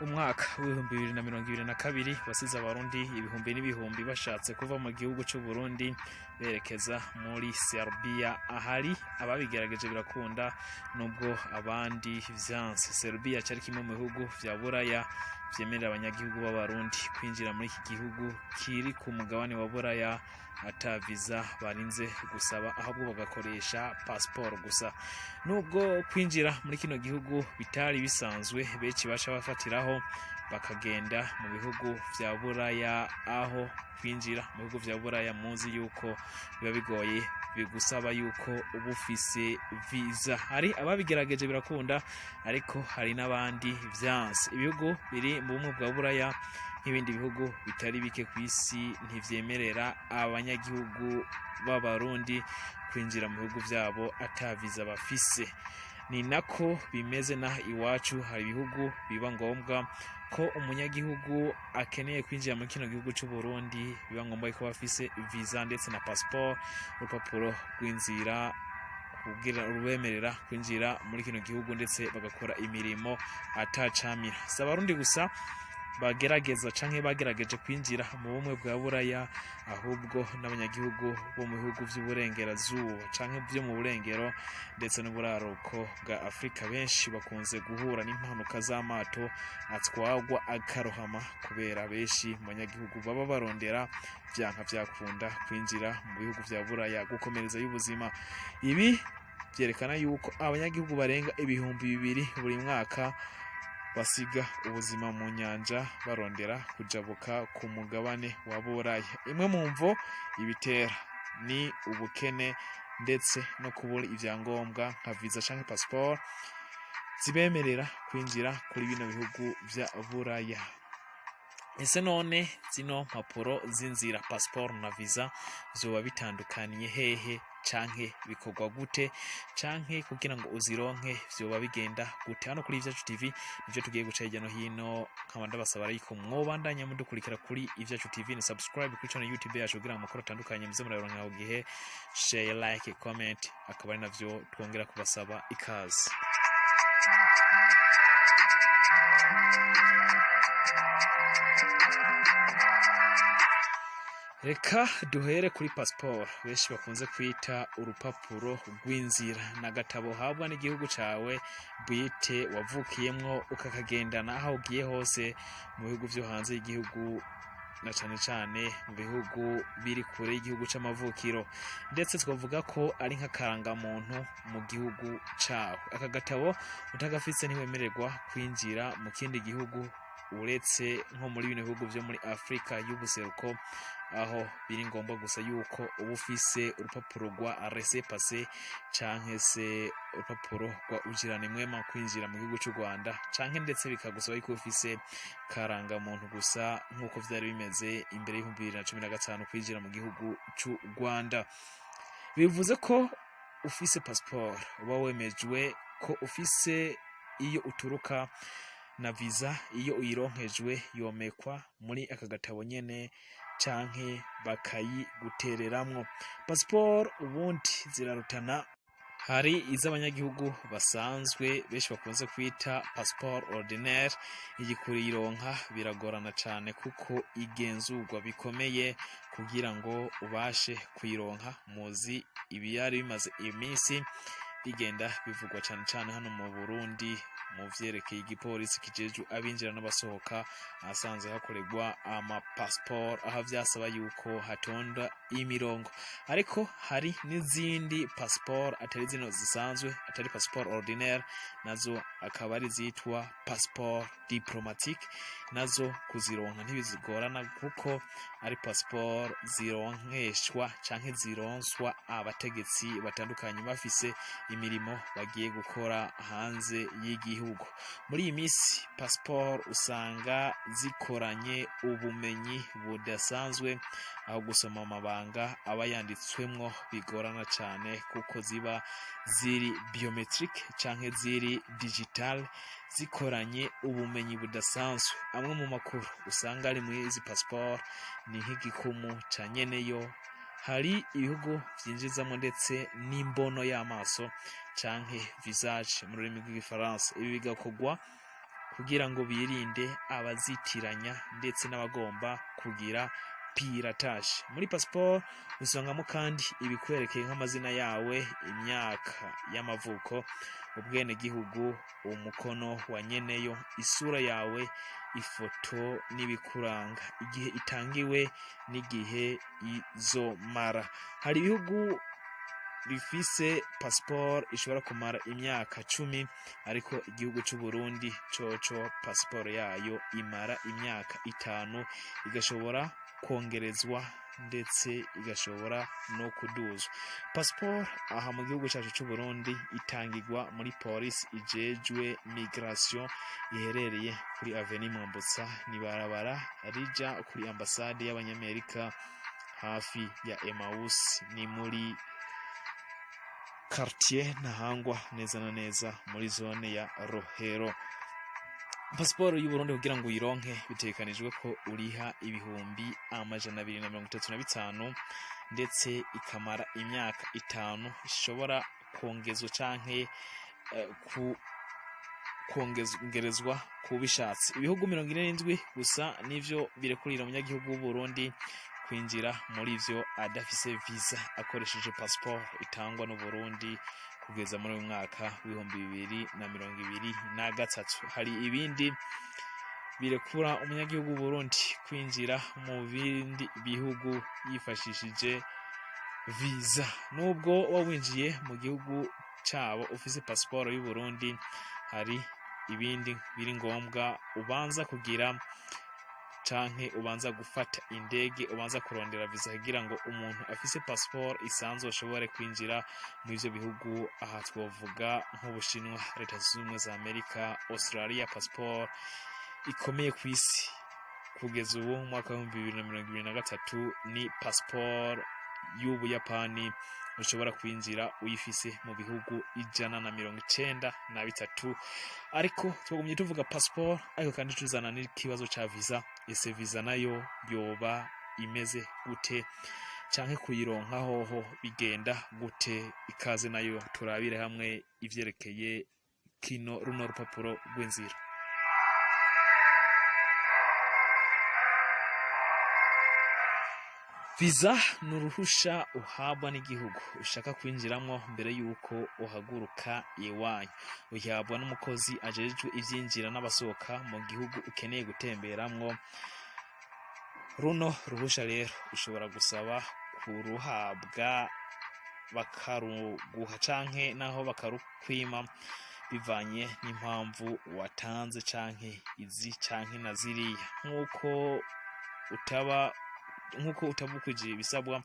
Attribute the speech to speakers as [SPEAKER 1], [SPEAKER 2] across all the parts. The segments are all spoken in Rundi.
[SPEAKER 1] Umwaka w'2022 wasize Abarundi ibihumbi n'ibihumbi bashatse kuva mu gihugu c'u Burundi berekeza muri Serbia. Ahari ababigerageje birakunda, nubwo abandi vyanse. Serbia cari kimwe mu bihugu vya Buraya vyemerera abanyagihugu b'Abarundi kwinjira muri iki gihugu kiri ku mugabane wa Buraya ata visa barinze gusaba, ahubwo bagakoresha pasiporo gusa. Nubwo kwinjira muri kino gihugu bitari bisanzwe, benshi baca bafatiraho bakagenda mu bihugu vya Buraya, aho kwinjira mu bihugu vya Buraya muzi yuko biba bigoye, bigusaba yuko uba ufise visa. Hari ababigerageje birakunda, ariko hari n'abandi vyanse. Ibihugu biri mu Bumwe bwa Buraya, nk'ibindi bihugu bitari bike ku isi, ntivyemerera abanyagihugu b'Abarundi kwinjira mu bihugu vyabo ata visa bafise. Ni nako bimeze naho iwacu, hari ibihugu biba ngombwa ko umunyagihugu akeneye kwinjira muri kino gihugu c'u Burundi biba ngombwa ko bafise visa ndetse na passport, urupapuro rw'inzira kugira rubemerera kwinjira muri kino gihugu, ndetse bagakora imirimo atacamira. Si Abarundi gusa bagerageza canke bagerageje kwinjira mu Bumwe bwa Buraya, ahubwo n'abanyagihugu bo mu bihugu vy'uburengerazuba canke vyo mu burengero ndetse n'uburaruko bwa Afurika. Benshi bakunze guhura n'impanuka z'amato atwagwa akarohama, kubera benshi mu banyagihugu baba barondera vyanka vyakunda kwinjira mu bihugu vya Buraya gukomereza y'ubuzima. Ibi vyerekana yuko abanyagihugu barenga 2000 buri mwaka basiga ubuzima mu nyanja barondera kujabuka ku mugabane wa Buraya. Imwe mu mvo ibitera ni ubukene ndetse no kubura ivyangombwa nka visa canke passport zibemerera kwinjira kuri bino bihugu vya Buraya. Ese none zino mpapuro z'inzira, passport na visa, vyoba bitandukaniye hehe, canke bikorwa gute, canke kugira ngo uzironke vyoba bigenda gute? Hano kuri Ivyacu TV nivyo tugiye guca hirya no hino. Nkaba ndabasaba ariko mwobandanya mudukurikira kuri Ivyacu TV, ni subscribe kuri channel YouTube yacu kugira ngo amakuru atandukanye muze murayaronka ku gihe, share, like, comment, akaba ari navyo twongera kubasaba. Ikaze. Reka duhere kuri pasiporo benshi bakunze kwita urupapuro rw'inzira. Ni agatabo uhabwa n'igihugu cawe bwite wavukiyemwo, ukakagendana aho ugiye hose mu bihugu vyo hanze y'igihugu, na cane cane mu bihugu biri kure y'igihugu c'amavukiro. Ndetse twavuga ko ari nk'akarangamuntu mu gihugu cawe. Aka gatabo utagafise ntiwemererwa kwinjira mu kindi gihugu, uretse nko muri bino bihugu vyo muri Afrika y'ubuseruko, aho biri ngombwa gusa yuko uba ufise urupapuro rwa laissez-passer canke se urupapuro rwa ujirane mwema kwinjira mu gihugu c'u Rwanda, canke ndetse bikagusaba yuko ufise karangamuntu gusa, nk'uko vyari bimeze imbere y'2015 kwinjira mu gihugu c'u Rwanda. Bivuze ko ufise passport uba wemejwe ko ufise iyo uturuka, na visa iyo uyironkejwe yomekwa muri aka gatabo nyene canke bakayigutereramwo. Passport ubundi zirarutana. Hari iz'abanyagihugu basanzwe benshi bakunze kwita passeport ordinaire. Iyi kuyironka biragorana cane kuko igenzurwa bikomeye kugira ngo ubashe kuyironka. Muzi ibiyari bimaze iminsi bigenda bivugwa cane cane hano mu Burundi mu vyerekeye igipolisi kijejwe abinjira n'abasohoka, ahasanzwe hakorerwa ama passport, aho vyasaba yuko hatonda imirongo. Ariko hari n'izindi passport atari zino zisanzwe, atari passeport ordinaire, nazo akaba ari zitwa passeport diplomatique. Nazo kuzironka ntibizigorana kuko ari passport zironkeshwa canke zironswa abategetsi batandukanye bafise imirimo bagiye gukora hanze y'igihugu. Muri iyi minsi passport usanga zikoranye ubumenyi budasanzwe, aho gusoma amabanga aba yanditswemwo bigorana cane kuko ziba ziri biometric canke ziri digital, zikoranye ubumenyi budasanzwe. Amwe mu makuru usanga ari muri izi passport ni nk'igikumu ca nyeneyo. Hari ibihugu vyinjizamwo ndetse n'imbono y'amaso canke visage mu rurimi rw'igifaransa. Ibi bigakorwa kugira ngo birinde abazitiranya ndetse n'abagomba kugira piratage. Muri pasiporo usangamo kandi ibikwerekeye nk'amazina yawe, imyaka y'amavuko, ubwenegihugu, umukono wa nyeneyo, isura yawe, ifoto n'ibikuranga, igihe itangiwe n'igihe izomara. Hari ibihugu bifise pasiporo ishobora kumara imyaka 10, ariko igihugu c'u Burundi coco pasiporo yayo imara imyaka 5, igashobora kongerezwa ndetse igashobora no kuduzwa. Pasiporo aha mu gihugu cyacu c'u Burundi itangirwa muri polisi ijejwe migration iherereye kuri Avenue Mwambutsa, ni barabara rija kuri ambasade y'Abanyamerika hafi ya Emmaus, ni muri quartier Ntahangwa, neza na neza muri zone ya Rohero. Pasiporo y'Uburundi kugira ngo uyironke bitegekanijwe ko uriha 235,000, ndetse ikamara imyaka 5 ishobora kongezwa canke ku kongerezwa ku bishatse. Ibihugu 47 gusa nivyo birekurira umunyagihugu w'Uburundi kwinjira muri vyo adafise visa, akoresheje pasiporo itangwa n'Uburundi kugeza muri uyu mwaka w'2023. Hari ibindi birekura umunyagihugu w'Uburundi kwinjira mu bindi bihugu yifashishije visa, nubwo winjiye mu gihugu cabo ufise pasiporo y'Uburundi. Hari ibindi biri ngombwa ubanza kugira, canke ubanza gufata indege, ubanza kurondera visa kugira ngo umuntu afise pasiporo isanzwe ashobore kwinjira mu ivyo bihugu. Aha twovuga nk'Ubushinwa, Leta Zunze Ubumwe za Amerika, Australia. Pasiporo ikomeye ku isi kugeza ubu mu mwaka w'2023 ni pasiporo y'Ubuyapani, ushobora kwinjira uyifise mu bihugu 193. Ariko twagumye tuvuga pasiporo, ariko kandi tuzana n'ikibazo ca visa. Ese visa nayo yoba imeze gute, canke kuyironka hoho bigenda gute? Ikaze nayo turabire hamwe ivyerekeye kino runo rupapuro rw'inzira. Visa ni uruhusha uhabwa n'igihugu ushaka kwinjiramwo mbere y'uko uhaguruka iwanyu. Uyihabwa n'umukozi ajejwe ivyinjira n'abasohoka mu gihugu ukeneye gutemberamwo. Runo ruhusha rero ushobora gusaba kuruhabwa bakaruguha, canke naho bakarukwima bivanye n'impamvu watanze, canke izi canke na ziriya. Nk'uko utaba ukwije ibisabwa,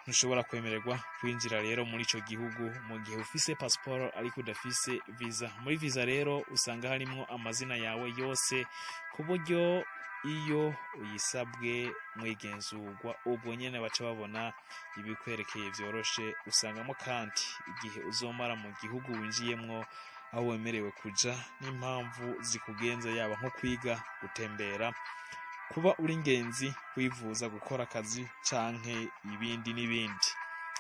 [SPEAKER 1] ntushobora kwemererwa kwinjira rero muri ico gihugu mu gihe ufise pasiporo ariko udafise visa. Muri visa rero usanga harimwo amazina yawe yose, ku buryo iyo uyisabwe mwigenzurwa ubwo nyene baca babona ibikwerekeye vyoroshe. Usangamo kandi igihe uzomara mu gihugu winjiyemwo, aho wemerewe kuja n'impamvu zikugenza, yaba nko kwiga, gutembera, kuba uri ingenzi, kwivuza, gukora akazi canke ibindi n'ibindi.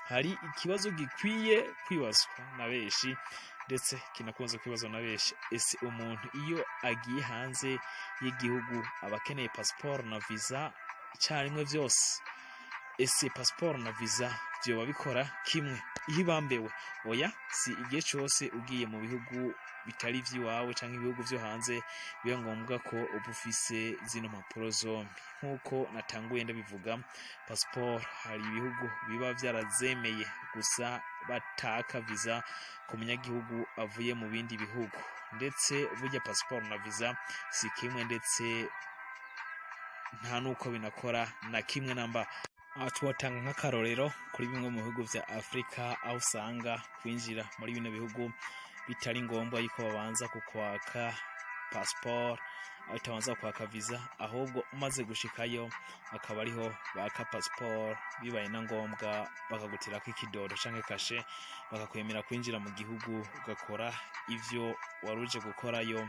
[SPEAKER 1] Hari ikibazo gikwiye kwibazwa na benshi, ndetse kinakunze kwibazwa na benshi: ese umuntu iyo agiye hanze y'igihugu aba akeneye pasiporo na visa icarimwe vyose? Ese pasiporo na visa vyoba bikora kimwe? Iyo ibambewe, oya, si igihe cose ugiye mu bihugu bitari ivy'iwawe canke ibihugu vyo hanze biba ngombwa ko uba ufise zino mpapuro zombi. Nk'uko natanguye ndabivuga, pasiporo hari ibihugu biba vyarazemeye gusa bataka visa ku munyagihugu avuye mu bindi bihugu. Ndetse burya pasiporo na visa si kimwe, ndetse nta nuko binakora na kimwe namba. Aha twotanga nk'akarorero kuri bimwe mu bihugu vya Afurika, aho usanga kwinjira muri bino bihugu bitari ngombwa yuko babanza kukwaka pasiporo, batabanza kwaka visa, ahubwo umaze gushikayo akaba ariho baka pasiporo, bibaye na ngombwa bakagutirako ikidodo canke kashe, bakakwemera kwinjira mu gihugu ugakora ivyo waruje gukorayo,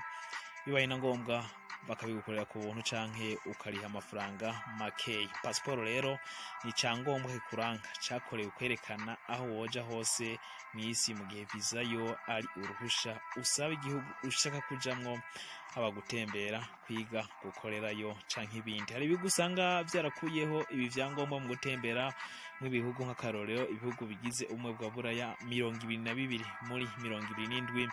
[SPEAKER 1] bibaye na ngombwa. Bakabigukorera ku buntu canke ukariha amafaranga makeyi. Pasiporo rero ni icyangombwa kikuranga cakorewe kwerekana aho woja hose mw'isi, mu gihe visa yo ari uruhusha usaba igihugu ushaka kujamwo, haba gutembera, kwiga, gukorerayo canke ibindi. Hari ibihugu usanga vyarakuyeho ibi vyangombwa mu gutembera, nk'ibihugu nk'akarorero ibihugu bigize Ubumwe bwa Buraya 22 muri 27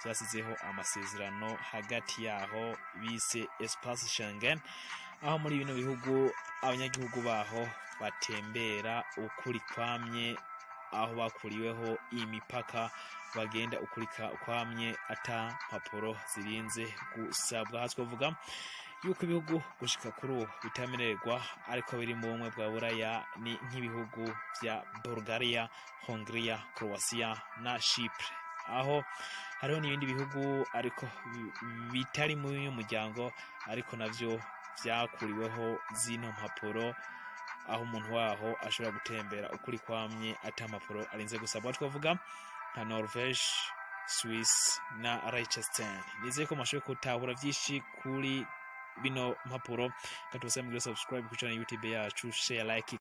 [SPEAKER 1] vyasizeho amasezerano hagati yaho bise Espace Schengen, aho muri bino bihugu abanyagihugu baho batembera ukuri kwamye, aho bakuriweho imipaka, bagenda ukuri kwamye ata mpapuro zirinze gusabwa. Aha twavuga yuko ibihugu gushika kuri ubu bitamererwa ariko biri mu Bumwe bwa Buraya ni nk'ibihugu vya Bulgaria, Hongria, Croatia na Chypre, aho hariho n'ibindi bihugu ariko bitari muri uyu muryango, ariko navyo vyakuriweho zino mpapuro, aho umuntu waho ashobora gutembera ukuri kwamye ata mpapuro arinze gusabwa. Twavuga nka Norvege, Swiss na Liechtenstein. Nizeye ko mwashoboye gutahura vyinshi kuri bino mpapuro. Katubasaba mugire subscribe ku channel YouTube yacu, share, like.